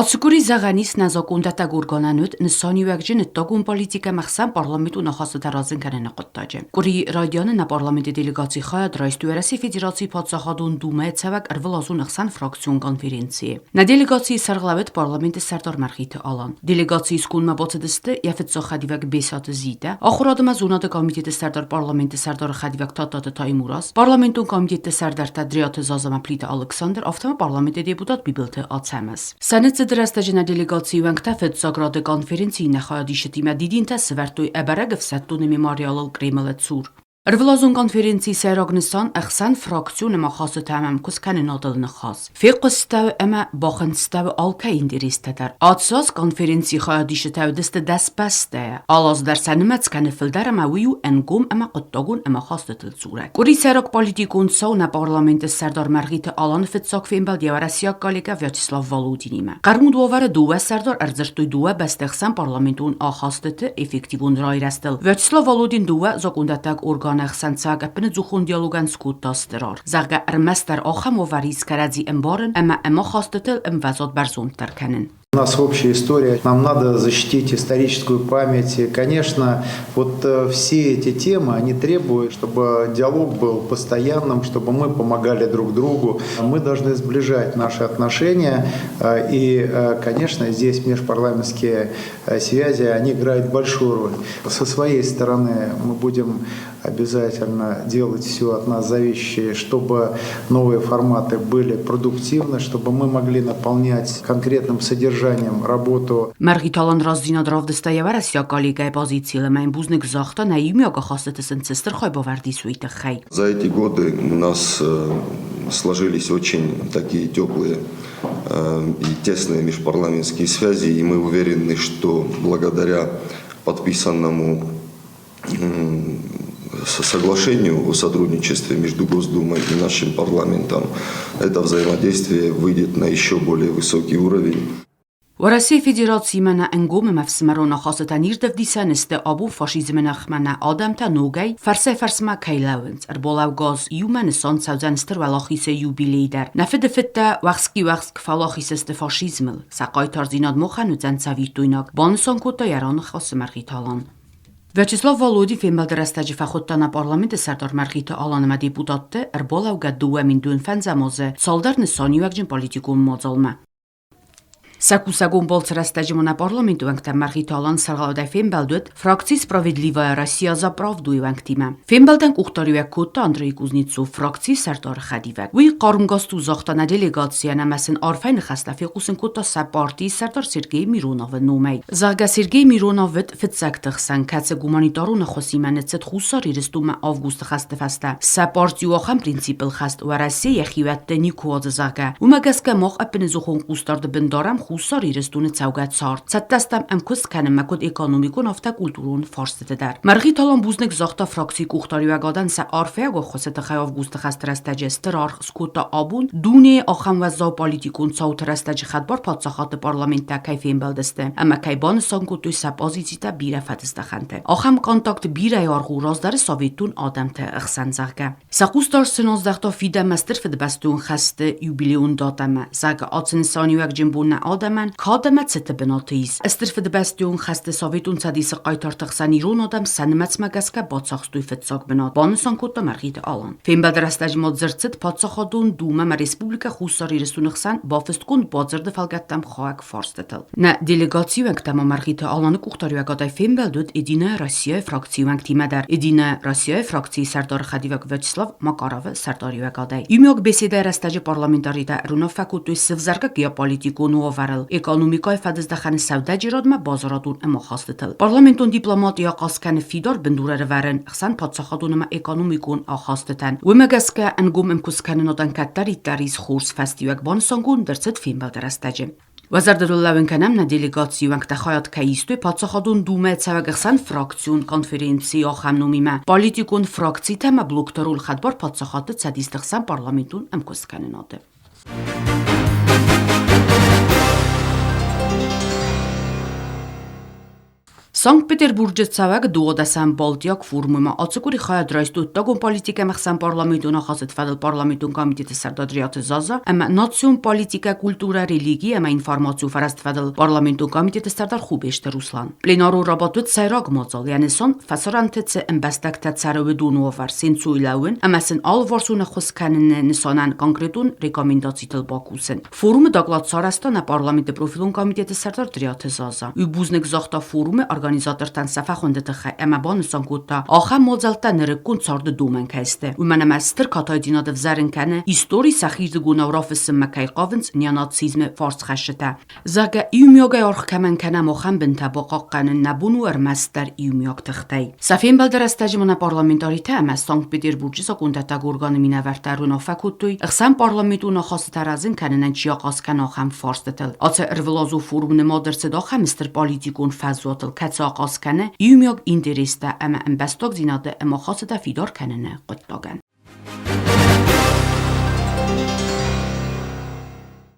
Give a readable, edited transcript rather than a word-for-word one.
Ацы къуыри зӕгъӕн ис, нӕ закъондӕттӕг органӕн уыд нысаниуӕгджын ӕддагон политикӕ ӕмӕ ӕхсӕн парламентон ахастытӕ рӕзын кӕныны хъуыддаджы. Къуырийы райдианы нӕ парламенты делегаци хайад райстой Уӕрӕсейы Федерацийы Паддзахадон Думӕйы цӕуӕг ӕрвылазон ӕхсӕнфракцион конференцийы. Нӕ делегацийы сӕргълӕууӕг парламенты сӕрдар Мӕргъиты Алан. Делегацийы скондмӕ бацыдысты йӕ фыццаг хӕдивӕг Бесаты Зитӕ, ахуырад ӕмӕ зонады комитеты сӕрдар парламенты сӕрдары хӕдивӕг Тадтаты Таймураз, парламентон комитетты сӕрдӕрттӕ Дриаты Заза ӕмӕ Плиты Алыксандр, афтӕ ма парламенты депутат Бибылты Ацӕмӕз. Сӕ ныццыды рӕстӕджы нӕ делегацийы уӕнгтӕ фыццаг рады конференцийы нӕ хайадисджытимӕ дидинтӕ сӕвӕрдтой ӕбӕрӕг ӕфсӕддоны мемориалыл Кремлы цур. Ӕрвылазон конференцийы сӕйраг нысан ӕхсӕнфракцион ӕмахастытӕ ӕмӕ ӕмкуысткӕнынадыл ныхас. Фехъуыстӕуы ӕмӕ бахынцтӕуы алкӕй интерестӕ дӕр. Ацы аз конференцийы хайадисджытӕ уыдысты 10 бӕстӕйӕ. Алы аз дӕр сӕ нымӕц кӕны фылдӕр ӕмӕ уый у ӕнгом ӕмӕ хъуыддагон ӕмахастытыл дзурӕг. Къуыри сӕйраг политикон цау нӕ парламенты сӕрдар Мӕргъиты Аланы фыццаг фембӕлд йӕ уӕрӕсейаг коллегӕ Вячеслав Володинимӕ. Хъӕрмуд уавӕры дыууӕ сӕрдар ӕрдзырдтой дыууӕ бӕсты хсӕн парламентон ахастыты эффективон райрӕзтыл. Вячеслав Володин дыууӕ закъондӕттӕг органы хсӕн цӕг ӕппынӕдзухон диалогӕн скодта стыр аргъ, зӕгъгӕ, ӕрмӕстдӕр ахӕм уавӕр ис кӕрӕдзи ӕмбарын ӕмӕ ӕмахастытыл ӕмвӕзад бӕрзонддӕр кӕнын. У нас общая история, нам надо защитить историческую память. И, конечно, вот все эти темы, они требуют, чтобы диалог был постоянным, чтобы мы помогали друг другу. Мы должны сближать наши отношения. И, конечно, здесь межпарламентские связи, они играют большую роль. Со своей стороны мы будем обязательно делать все от нас зависящее, чтобы новые форматы были продуктивны, чтобы мы могли наполнять конкретным содержанием работу. Мӕргъиты Алан рӕстдзинад равдыста йӕ уӕрӕсейаг коллегӕйы позицийыл ӕмӕ йын бузныг загъта нӕ иумиаг ахастыты сын цы стыр хайбавӕрд ис, уый тыххӕй. За эти годы у нас сложились очень такие теплые и тесные межпарламентские связи, и мы уверены, что благодаря подписанному соглашению о сотрудничестве между Госдумой и нашим парламентом это взаимодействие выйдет на еще более высокий уровень. Уӕрӕсейы Федерациимӕ нӕ ӕнгом ӕмӕ ӕфсымӕрон ахастытӕ ирд ӕвдисӕн сты, абон фашизмы ныхмӕ нӕ адӕмтӕ ногӕй фӕрсӕй-фӕрсмӕ кӕй лӕууынц. Ӕрбалӕугӕ аз иумӕ нысан цӕудзӕн Стыр Уӕлахизы юбилей дӕр. Нӕ фыдыфыдтӕ уӕхски-уӕхск фӕуӕлахиз сты фашизмыл. Сӕ хъайтардзинад махӕн уыдзӕн цӕвиттойнаг, банысан кодта йӕ раныхасы Мӕргъиты Алан. Вячеслав Володин фембӕлды рӕстӕджы фӕхуыдта нӕ парламенты сӕрдар Мӕргъиты Алан ӕмӕ депутатты ӕрбалӕугӕ 2005 азы цалдӕр нысаниуӕгджын политикон мадзалмӕ. Сӕ кусӕгон балцы рӕстӕджы ма нӕ парламенты уӕнгтӕ Мӕргъиты Алан сӕргълӕудӕй фембӕлд уыд фракци «Справедливая Россия за правду»-йы уӕнгтимӕ. Фембӕлдӕн къухдариуӕг кодта Андрей Кузнецов, фракцийы сӕрдары хӕдивӕг. Уый хъармгаст у загъта нӕ делегацийӕн ӕмӕ сын арфӕйы ныхӕстӕ фехъусын кодта сӕ партийы сӕрдар Сергей Мироновы номӕй. Зӕгъгӕ, Сергей Миронов уыд фыццӕгты хсӕн, кӕцы гуманитарон ӕххуысимӕ ныццыд Хуссар Ирыстонмӕ августы хӕсты фӕстӕ. Сӕ парти у ахӕм принципыл хӕст, Уӕрӕсе йӕхиуӕтты никуы уадзы, зӕгъгӕ. Уымӕ гӕсгӕ мах ӕппынӕдзухон хъусдарды бын дарӕм Хуссар Ирыстоны цӕугӕ цард. Цӕттӕ стӕм ӕмкуыст кӕнынмӕ куыд экономикон, афтӕ культурон фарстыты дӕр. Мӕргъиты Алан бузныг загъта фракцийы къухдариуӕгадӕн сӕ арфӕйаг ӕххуысы тыххӕй августы хӕсты рӕстӕджы стыр аргъ скодта абон дунейы ахӕм уӕззау политикон цауты рӕстӕджы хӕдбар паддзахадты парламенттӕ кӕй фембӕлдысты ӕмӕ кӕй банысан кодтой сӕ позицитӕ бирӕ фӕдыздӕхӕнты. Ахӕм контакт бирӕ аргъ у раздӕры советон адӕмты ӕхсӕн, зӕгъгӕ. Сӕ хъусдард сын аздӕхта фидӕнмӕ Стыр Фыдыбӕстон хӕсты юбилейон датӕмӕ, зӕгъгӕ, ацы нысаниуӕгджын бон нӕ адӕмӕн кад ӕмӕ цыты бынаты ис. Стыр Фыдыбӕстон хӕсты Советон Цӕдисы хъайтарты хсӕн ирон адӕм сӕ нымӕцмӕ гӕсгӕ бацахстой фыццаг бынат, банысан кодта Мӕргъиты Алан. Фембӕлды рӕстӕджы ма дзырд цыд Паддзахадон Думӕмӕ Республикӕ Хуссар Ирыстоны хсӕн бафыстгонд бадзырды фӕлгӕттӕм хауӕг фарстытыл. Нӕ делегацийы уӕнгтӕ ма Мӕргъиты Аланы къухдариуӕгадӕй фембӕлд уыд Единая Россия-йы фракцийы уӕнгтимӕ дӕр. Единая Россия-йы фракцийы сӕрдары хӕдивӕг Вячеслав Макаровы сӕрдариуӕгадӕй. Иумиаг беседӕйы рӕстӕджы парламентаритӕ ӕруынаффӕ кодтой сывзӕргӕ геополитикон уавӕрыл, экономикӕйы фӕдыздӕхӕны сӕудӕджерадмӕ базарадон ӕмахастытыл. Парламентон дипломати ахъаз кӕны фидар бындур ӕрӕвӕрын хсӕн паддзахадон ӕмӕ экономикон ахастытӕн. Уымӕ гӕсгӕ ӕнгом ӕмкуысткӕнынадӕн кӕддӕриддӕр ис хорз фӕстиуӕг банысангонд ӕрцыд фембӕлды рӕстӕджы. Уӕ зӕрдыл лӕууын кӕнӕм, нӕ делегацийы уӕнгтӕ хайад кӕй истой Паддзахадон Думӕйы цӕуӕг ӕхсӕнфракцион конференцийы ахӕм номимӕ политикон фракцитӕ ӕмӕ блокты роль хӕдбар паддзахадты цӕдисты хсӕн парламентон ӕмкуысткӕнынады. Санкт-Петербурджы цӕуӕг дыууадӕсӕм Балтиаг форумы ацы къуыри хайад райстой ӕддагон политикӕ ӕмӕ ӕхсӕнпарламентон аххосты фӕдыл парламентон комитеты сӕрдар Дриаты Заза ӕмӕ национ политикӕ, культурӕ, религи ӕмӕ информацион фӕрӕзты фӕдыл парламентон комитеты сӕрдар Хубежты Руслан. Пленарон рабадт уыд сӕйраг мадзал, йӕ нысан фӕсарӕнты цы ӕмбӕстӕгтӕ цӕры, уыдоны уавӕр се нцой лӕууын ӕмӕ сын алыварсон ӕххуыс кӕныны нысанӕн конкретон рекомендацитыл бакусын. Форумы доклад сарӕзта нӕ парламенты профилон комитеты сӕрдар Дриаты Заза. Уый бузныг загъта форумы организатортӕн сӕ фӕхуынды тыххӕй ӕмӕ банысан кодта, ахӕм мадзӕлттӕ нырыккон царды домӕн кӕй сты. Уымӕн ӕмӕ стыр катайдзинад ӕвзӕрын кӕны, истори сӕхирдыгонау рафыссынмӕ кӕй хъавынц неонацизмы фарсхӕсджытӕ. Зӕгъгӕ, иумиагӕй аргъ кӕмӕн кӕнӕм, ахӕм бынтӕ бахъахъхъӕнын нӕ бон у ӕрмӕстдӕр иумиаг тыхтӕй. Сӕ фембӕлды рӕстӕджы ма нӕ парламентаритӕ ӕмӕ Санкт-Петербурджы закъондӕттӕг органы минӕвӕрттӕ ӕруынаффӕ кодтой, ӕхсӕнпарламентон ахастытӕ рӕзын кӕнынӕн чи ахъаз кӕны, ахӕм фарстытыл. Ацы ӕрвылазон форум нымад ӕрцыд ахӕм стыр политикон фӕзуатыл, кӕцы ахъаз кӕны иумиаг интерестӕ ӕмӕ ӕмбӕстагдзинады ӕмахастытӕ фидар кӕныны хъуыддагӕн.